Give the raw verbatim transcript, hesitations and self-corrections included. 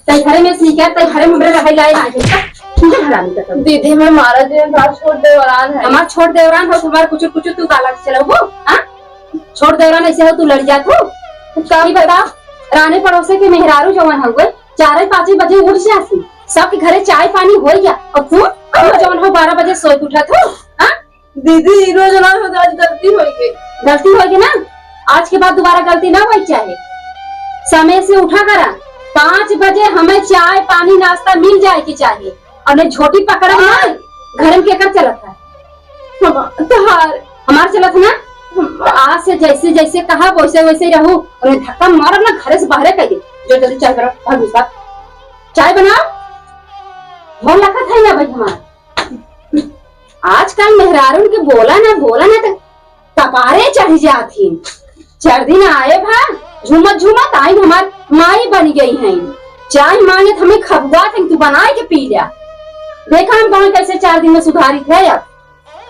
तै घरे में सीखे, तै घरे में हमरे रहै लाए ना है। तू हरामी का तू। दीदी, मैं मारा जे हमार छोट देवरान है। हमार छोट देवरान हो, हमार कुछ कुछ तू गाला चलाबू, हाँ? छोट देवरान ऐसे हो, तू लड़ जात हो। का ई बताओ, रानी पड़ोसे के मेहरारू जवन हउए, चारे पाँचे बजे उठ जाती, सबके घरे चाय पानी हो गया, और तू, तू जवन हो, बारह बजे सोए के उठत हो, हाँ? दीदी, ई रोज ना हो, आज गलती हो गई। गलती हो गई ना, आज के बाद दोबारा गलती ना होई चाहे। समय से उठा करा, पाँच बजे हमें चाय पानी नाश्ता मिल जाए के चाहे, और नहीं झोटी पकड़ा ना, घर में केकर चलत है? हमार, तोहार। हमार चलत है ना? आज से जैसे जैसे कहा वैसे वैसे ही रहू, उन्हें धक्का मारब ना, घरे से बाहरे कर दे। जो जल्दी चाय करो, भाग उसका। चाय बनाओ, भोर लखत है ना भाई हमार। आजकल मेहरारून के बोला ना, बोला ना तो कपारे चढ़ जात ही। चार दिन आए भा, झूमत झूमत आई, हमार माई बन गई हैं। चाय मांगे तो हमें खबुआ थे, तू बनाए के पी लिया। देखा हम तुम्हें कैसे चार दिन में सुधारी थे अब।